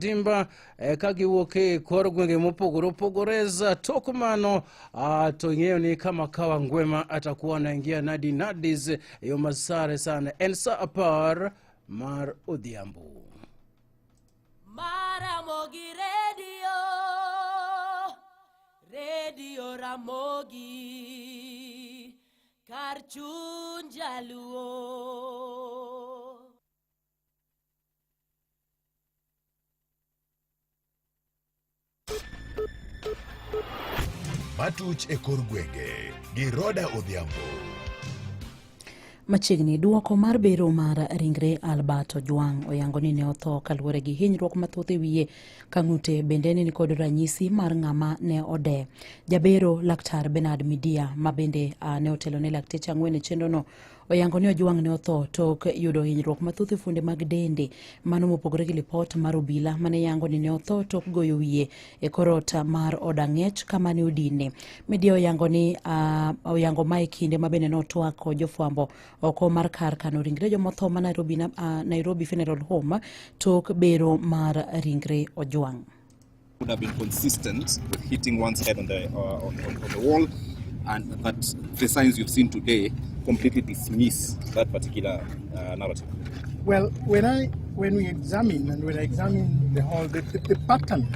Timba ka giwuok e kor gwenge mopogore opogore. Za tok mano to ing'eyo ni kama kawa ngwema atakuwa naingia nadi nadis e yo masare sana. En sa 10 mar odhiambo. Maramogi Radio, Radio Ramogi, kar chuny jaluo. Matuch e kor gwenge gi Roda Odhiambo. Machiegni duoko mar bero mar ringre Albert Ojwang oyango ni ne otho kaluwore gi hinyruok mathoth e wiye ka ng'ute bende ne nikod ranyisi mar ng'ama ne ode. Jabero Laktar Bernard Midia ma bende ne otelo ne lakteche ang'wen e chenrono Oyango ni Ojwang ne otho tok yudo hinyruok mathoth e fuonde mag dende. Mano mopogore gi lipot mar obila mane yango ni ne otho tok goyo wiye e kor ot mar od ang'ech kama ne odine. Media oyango ni oyango mae kinde ma bende notwak kod jofwambo oko mar kar kano ringre jomotho ma Nairobi, Nairobi Funeral Home tok bero mar ringre Ojwang. Would have been consistent with hitting one's head on the wall, and that the signs you've seen today completely dismiss that particular narrative. Well, when we examine and when I examine the whole, the pattern,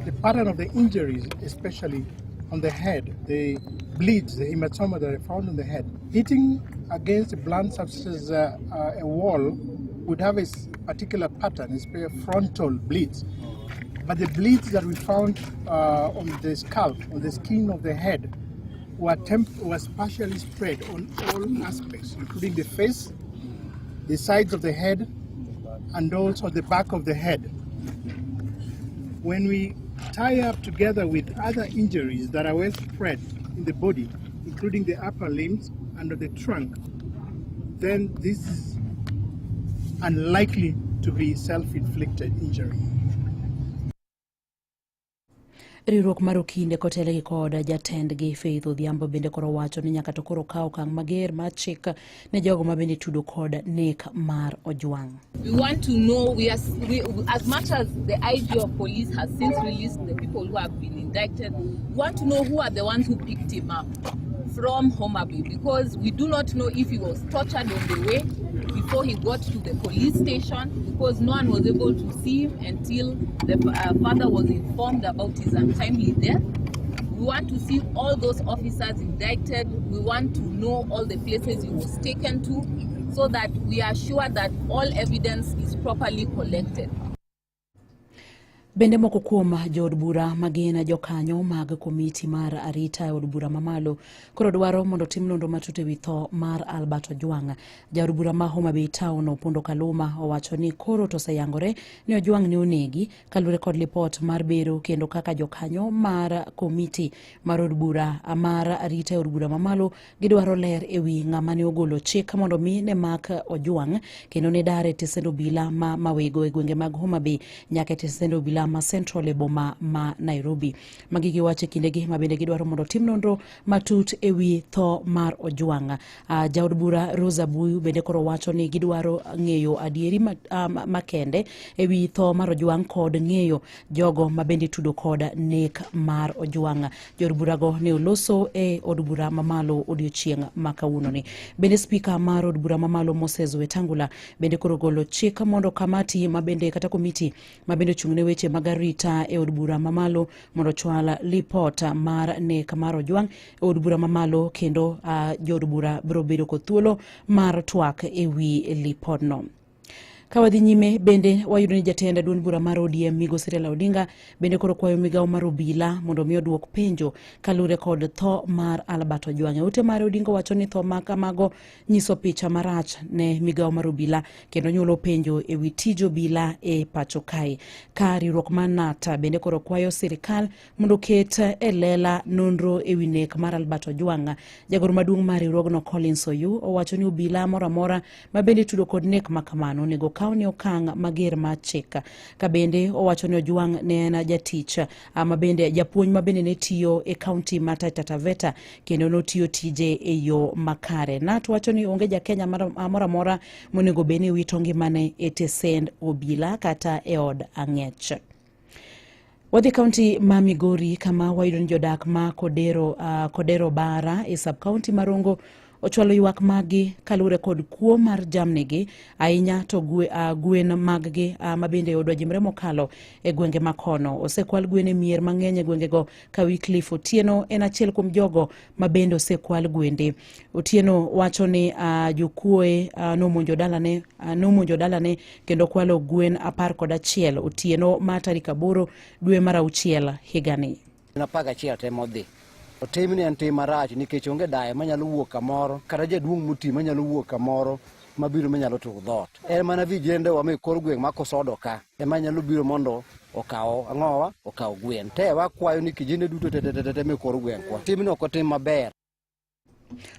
the pattern of the injuries, especially on the head, the bleeds, the hematoma that I found on the head, hitting against blunt substances, a wall would have a particular pattern, it's a frontal bleeds. But the bleeds that we found on the scalp, on the skin of the head, was partially spread on all aspects, including the face, the sides of the head, and also the back of the head. When we tie up together with other injuries that are well spread in the body, including the upper limbs and the trunk, then this is unlikely to be self-inflicted injury. Riwruok mar okinde kotelgi kod jatendgi Faith Odhiambo bende koro wacho ni nyaka to koro kaw okang' mager mar chik ne jogo ma bende tudo kod nek mar Ojwang. We want to know, we are, we, as much as the IG of police has since released the people who have been indicted, we want to know who are the ones who picked him up from Homa Bay, because we do not know if he was tortured on the way before he got to the police station, because no one was able to see him until the father was informed about his untimely death. We want to see all those officers indicted. We want to know all the places he was taken to, so that we are sure that all evidence is properly collected. Bende moko kuom jood bura ma gin jokanyo mag komiti mar arita e od bura mamalo koro dwaro mondo otim nonro matut e wi tho mar Albert Ojwang. Jaod bura ma Homa Bay Town Opondo Kaluma owacho ni koro to oseyangore ni Ojwang ne onegi kaluwore kod lipot mar bero kendo kaka jokanyo mar komiti mar od bura mar arita e od bura mamalo gidwaro ler e wi ng'ama ne ogolo chik mondo mi ne mak Ojwang kendo ne dar e tesend obila ma Mawego e gwenge mag Homa Bay nyaka e tesend obila ma Central e boma ma Nairobi. Magi giwacho e kindegi ma bende gidwaro mondo otim nonro matut e wi tho mar Ojwang. Jaod bura Rosa Buyu bende koro wacho ni gidwaro ng'eyo adieri makende e wi tho mar Ojwang kod ng'eyo jogo ma bende tudo kod nek mar Ojwang. Jood burago ne oloso e od bura mamalo odiochieng' ma kawuononi. Bende spika mar od bura mamalo Moses Wetangula bende koro golo chik mondo kamati ma bende kata komiti ma bende ochung' ne weche mag arita e od bura mamalo mondo ochwal lipot mar nek mar Ojwang' e od bura mamalo kendo jood bura biro bedo kod thuolo mar twak e wi lipodno. Ka wadhi nyime bende wayudo ni jatend duond bura mar ODM Migosi Raila Odinga bende koro kwayo migawo mar obila mondo mi oduok penjo kaluwore kod tho mar Albert Ojwang'. E ote mare Odinga wacho ni tho ma kamago nyiso picha marach ne migawo mar obila kendo nyuolo penjo e wi tij obila e pacho kae. Ka riwruok mar NATA bende koro kwayo sirikal mondo oket e lela nonro e wi nek mar Albert Ojwang'. Jagoro maduong' mar riwruogno Collins Oyu owacho ni obila moro amora ma bende tudo kod nek ma kamano onego okaw ne okang' mager mar chik. Ka bende owacho ni Ojwang' ne en jatich ma bende japuonj ma bende ne tiyo e kaunti ma Taita Taveta kendo notiyo tije e yo makare. NAT wacho ni onge ja Kenya moro amora monego bed ni wito ngimane e tesend obila kata e od ang'ech. Wadhi kaunti ma Migori kama wayudo ni jodak ma Kodero, Kodero Bara e sub kaunti ma Rongo ochwalo ywak maggi kaluwore kod kuo mar jamnigi ahinya to gwen maggi mabende odwajimre mokalo e gwenge makono. Osekwal gwen e mier mang'eny e gwengego ka Wycliffe Otieno en achiel kuom jogo mabende osekwal gwende. Otieno wacho ni jokuoe nomonjo dalane kendo kwalo gwen 11 otieno ma tarik 8 dwe mar 6 higani. 11 te modhi. Timni en tim marach nikech onge dayo manyalo wuok kamoro kata jaduong' moti manyalo wuok kamoro mabiro manyalo turo dhoot. En mana vijende wa me kor gweng' ma Kosodo ka ema nyalo biro mondo okaw ang'owa okaw gwen. Te wakwayo ni kijende duto te te te te me kor gweng' kwa. Timni ok otim maber.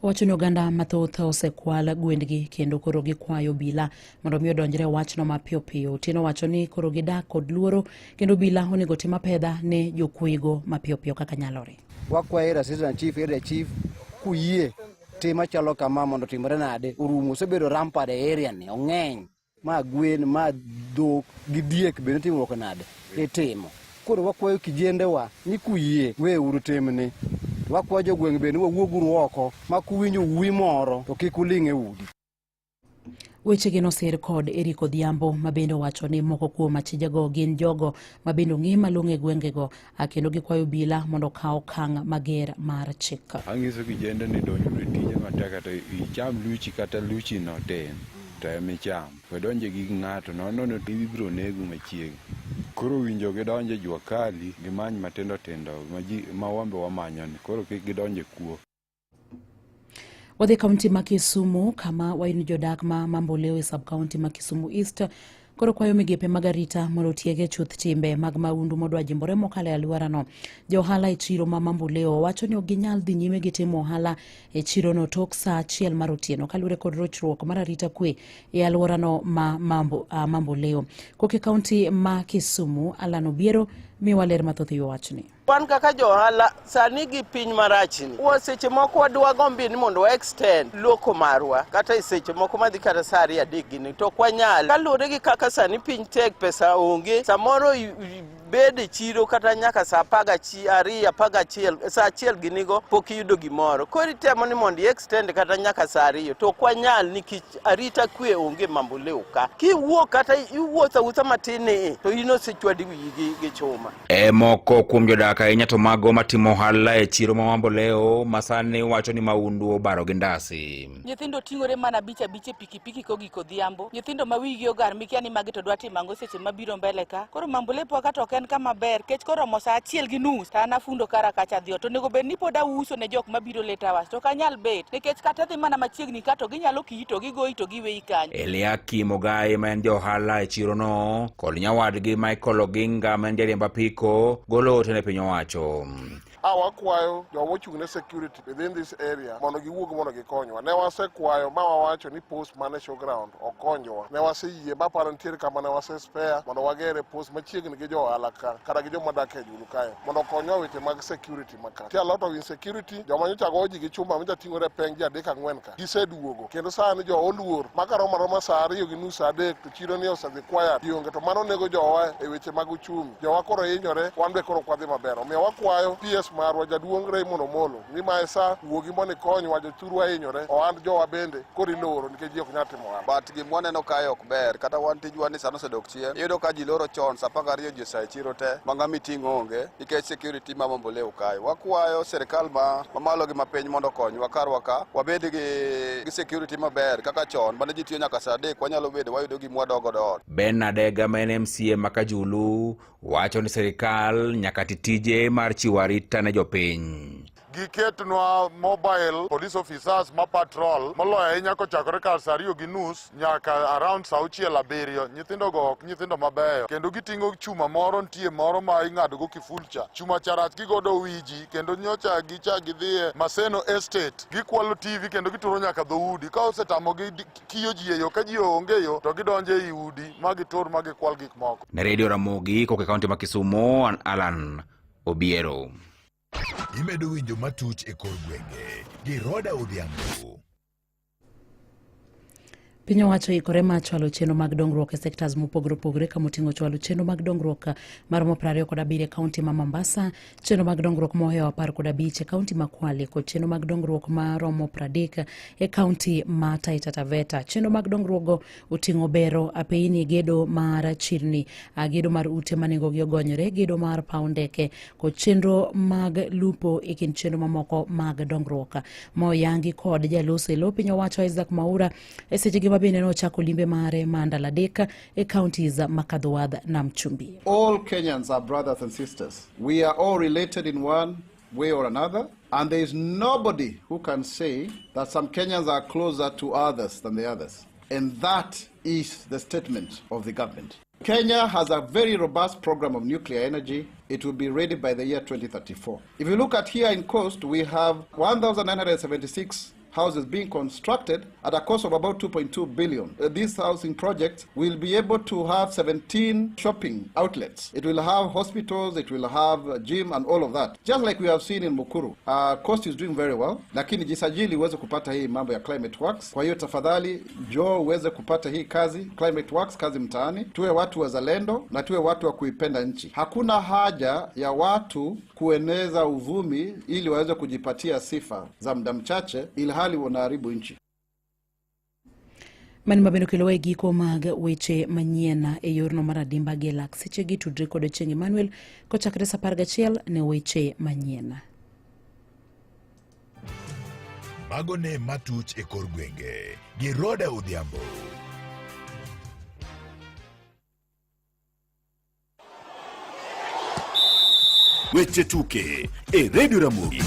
Owacho ni oganda mathoth osekwal gwendgi kendo koro gikwayo obila mondo mi odonjre wachno mapiyo piyo. Otieno wacho ni koro gidak kod luoro kendo obila onego tim apedha ne jokuoyego mapiyo piyo kaka nyalore. Wakwayo assistant chief, area chief kuyie tim machalo kama mondo timre nade orumo. Osebedo rampart e area ni ong'eny ma gwen ma dhok gi diek bende timruok nade itimo. Koro wakwayo kijendewa ni kuyie weuru timni. Wakwayo jogweng' bende wawuoguru oko ma kuwinjo wuwi moro to kik uling' e udi. Wechegi nosir kod Eric Odhiambo mabende owacho ni moko kuom achijego gin jogo mabende ong'e malong'o e gwengego kendo gikwayo obila mondo okaw okang' mager mar chik. Ang'iso kijende ni donjuru e tije matek kata icham luchi kata luchi no tin to ema icham. We donje gi ng'ato nono no ibiro negu machiegni. Koro winjo gidonje jua kali gimany matindo tindo ma wambe wamanyo ni koro kik gidonje kuo. Wadhi kaunti ma Kisumu kama wayudo jodak ma Mamboleo e sub kaunti ma Kisumu East koro kwayo migepe mag arita mondo otiege chuth timbe mag mahundu modwa jimbore mokalo e alworano. Jo ohala e chiro ma Mamboleo wacho ni ok ginyal dhi nyime gi timo ohala e chirono tok saa 1 mar otieno kaluwore kod rochruok mar arita kwe e alworano ma Mamboleo. Koke kaunti ma Kisumu, Alan Obiero miwa ler mathoth e wachni. Wan kaka jo ohala sani gi piny marachni, seche moko wadwa gombi ni mondo wa extend loko marwa kata e seche moko madhi kata saa 2 3 gini to ok wanyal kaluwore gi kaka sani piny tek, pesa onge, samoro bed e chiro kata nyaka saa 12 11 saa 1 ginigo pok iyudo gimoro. Koro itemo ni mondo i extend kata nyaka saa 2 to ok wanyal nikech arita kwe onge Mamboleo ka. Kiwuok kata iwuotho awuotha matin ni to in osechwadi wiyi gi chuma. E moko kuom jodak ahinya to mago matimo ohala e chiro ma Mamboleo masani wacho ni mahundu obaro gi ndasi. Nyithindo ting'ore mana abich abich e pikipiki kogik odhiambo. Nyithindo ma wigi ogar mikia ni magi to dwa timo ang'o seche mabiro mbele ka. Koro Mamboleo ka to ok en kama ber kech koromo saa 1:30 to an afundo kara kacha adhi ot. Onego bed ni pod auso ne jok mabiro late hours to ok anyal bet nikech kata dhi mana machiegni ka to ginyalo kiyi to gigoyi to giweyi kanyo. Eliakim Ogai ma en ja ohala e chirono kod nyawadgi Michael Oginga ma en jariemb apiko golo ote ne piny owacho. Wakwayo joma ochung' ne security within this area mondo giwuog mondo gikonywa. Ne wasekwayo ma wawacho ni post man e showground okonywa. Ne waseyie ma paro nitiere kama ne wase spare mondo wagere post machiegni gi jo ohala ka kata gi joma dak e julu kae mondo okonywa weche mag security maka. Nitie a lot of insecurity, joma nyocha go ji gi chuma manyocha ting'ore peng ji 3 4 ka giseduogo kendo sani jo oluor maka romo aroma saa 2:30 saa 3 to chiro ni osedhi quiet ji onge to mano nego jowa e weche mag uchumi. Jowa koro hinyore, wan be koro ok wadhi maber. Omiyo wakwayo PS marwa jaduong' Raymond Omolo ni mae sa wuogi mondo ikonywa, jothurwa hinyore, ohand jowa bende koro iloro nikech ji ok nyal timo ohala. But gima waneno kae ok ber, kata wan tijwa ni sani osedok chien. Iyudo ka ji loro chon saa 12 ji osaa e chiro te, ma ng'ama iting'o onge nikech security ma Mamboleo kae. Wakwayo sirikal mamalo gi mapiny mondo okonywa karwa ka, wabed gi security maber kaka chon mane ji tiyo nyaka saa 3 wanyalo bedo wayudo gima wadogo ot. Ben Adega ma en MCA ma Kajulu wacho ni sirikal nyaka ti tije mar chiwo arita ne jopiny. Giketnwa mobile police officers ma patrol moloyo ahinya kochakore kar saa 2:30 nyaka around saa 6 7. Nyithindo go ok nyithindo mabeyo kendo giting'o chuma moro, nitie moro ma ing'ado go kiful cha, chuma cha rach gigodo wiji kendo nyocha gicha gidhiye Maseno Estate gikwalo TV kendo gituro nyaka dhoudi. Ka osetamogi kiyo ji e yo, ka ji onge yo to gidonjo ei udi ma gitur ma gikwal gik moko. Ne Radio Ramogi koka e kaunti ma Kisumu, an Alan Obiero. Imedo winjo matuch e kor gwenge gi Roda Odhiambo. Piny owacho oikore mar chwalo chenro mag dongruok e sectors mopogore opogore kamoting'o chwalo chenro mag dongruok maromo 27 e kaunti ma Mombasa, chenro mag dongruok mohewo 15 e kaunti ma Kwale kod chenro mag dongruok maromo 30 e kaunti ma Taita Taveta. Chenro mag dongruokgo oting'o bero apeyini, gedo mar chirni, gedo mar ute ma nengogi ogonyore, gedo mar paw ndeke kod chenro mag lupo e kind chenro mamoko mag dongruok. Ma oyangi kod jaloso e lo piny owacho Isaac Mwaura e sechegi ma bende nochako limbe mare ma ndalo adek e counties ma kadho wadh Nam Chumbi. All Kenyans are brothers and sisters. We are all related in one way or another, and there is nobody who can say that some Kenyans are closer to others than the others. And that is the statement of the government. Kenya has a very robust program of nuclear energy. It will be ready by the year 2034. If you look at here in Coast, we have 1,976 houses being constructed at a cost of about 2.2 billion. This housing project will be able to have 17 shopping outlets. It will have hospitals, it will have a gym and all of that. Just like we have seen in Mukuru. Coast is doing very well, lakini jisajili uweze kupata hii mambo ya Climate Works. Kwa hiyo tafadhali njoo uweze kupata hii kazi, Climate Works, kazi mtaani. Tuwe watu wazalendo na tuwe watu wa kuipenda nchi. Hakuna haja ya watu kueneza uvumi ili waweze kujipatia sifa za muda mchache ilhali wanaharibu nchi. Mano mabende okelowa e giko mag weche manyien e yorno mar adimba gi lak sechegi tudre kod Ochieng' Emmanuel kochakore sa 11 ne weche manyien. Mago ne matuch e kor gwenge gi Roda Odhiambo. Weche tuke e Radio Ramogi.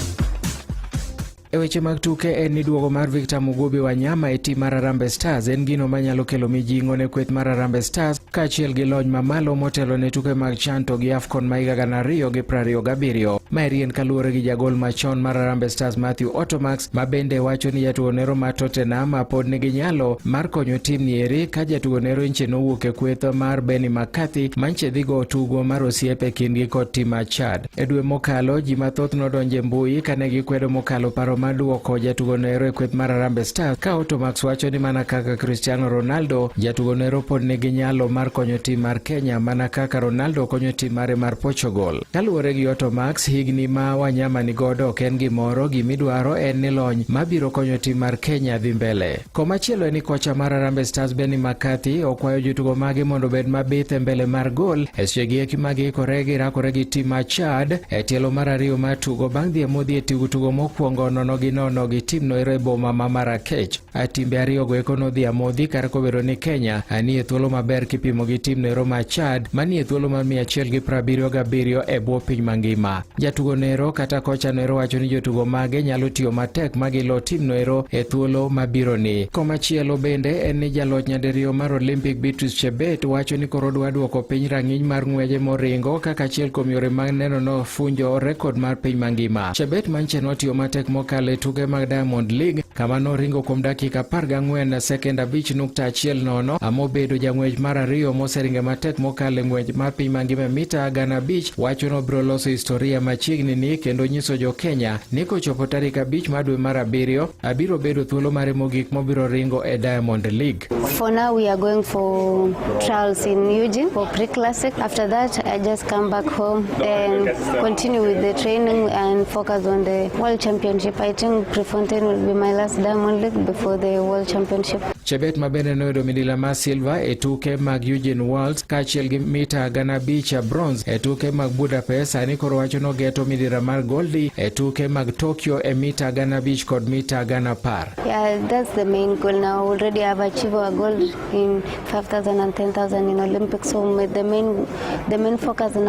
E weche mag tuke en ni duogo mar Victor Mugubi Wanyama e tim mar Harambee Stars en gino manyalo kelo mijing'o ne kweth mar Harambee Stars kaachiel gi lony mamalo motelo ne tuke mag CHAN to gi AFCON ma higa 2027. Maeri en kaluwore gi jagol machon mar Harambee Stars Matthew Otomax ma bende wacho ni jatugo nero mar Tottenham pod nigi nyalo mar konyo tim ni eri ka jatugo nero nche nowuok e kweth mar Benni McCarthy manche dhi go tugo mar osiep e kindgi kod tim mar Chad. E dwe mokalo ji mathoth nodonjo e mbui kane gikwedo mokalo paro mar duoko jatugo nero e kweth mar Harambee Stars ka Otomax wacho ni mana kaka Cristiano Ronaldo jatugo nero pod nigi nyalo mar konyo tim mar Kenya mana kaka Ronaldo konyo tim mare mar Portugal. Kaluwore gi Otomax, higni ma Wanyama ni godo ok en gimoro, gimidwaro en ni lony mabiro konyo tim mar Kenya dhi mbele. Komachielo en ni kocha mar Harambee Stars Benni McCarthy okwayo jotugo mage mondo obed mabith e mbele mar gol e sechegi eki ma giikore girakore gi tim mar Chad e tielo mar ariyo mar tugo bang' dhi e modhi e tugo mokwongo 0-0 gi tim no ero e boma ma Marrakech. Timbe ariyogo eko nodhi amodhi kar kobedo ni Kenya nie thuolo maber kipimo gi tim no ero mar Chad manie thuolo mar 177 e bwo piny mangima. Jatugo nero kata kocha nero wacho ni jotugo mage nyalo tiyo matek ma gilo tim no ero e thuolo mabiro ni. Komachielo bende en ni jaloch nyadiriyo mar Olympic Beatrice Chebet wacho ni koro dwa duoko piny rang'iny mar ng'weje moringo kaka achiel kuom yore mag neno nofunjo rekod mar piny mangima. Chebet manche notiyo matek mokalo e tuke mag Diamond League kama noringo kuom dakika 14 sekend 5.10 mobedo jang'wech mar ariyo moseringo matek mokalo e ng'wech mar piny mangima e mita 5,000 wacho nobiro loso historia machiegni ni kendo nyiso jo Kenya ni kochopo tarik 5 mar dwe mar abiriyo abiro bedo thuolo mare mogik mobiro ringo e Diamond League. For now, we are going for trials in Eugene for pre-classic. After that, I just come back home and continue with the training and focus on the World Championship. I think Prefontaine will be my last Diamond League before the World Championship. Chebet ma bende noyudo midila mar silver e tuke mag Eugene Worlds kaachiel gi mita 5,000 bronze e tuke mag Budapest sani koro wacho nogeto midira mar goldi e tuke mag Tokyo e mita 5,000 kod mita 10,000. Yeah, that's the main goal now. Already I've achieved our goal in 5,000 and 10,000 in Olympics. So the main focus now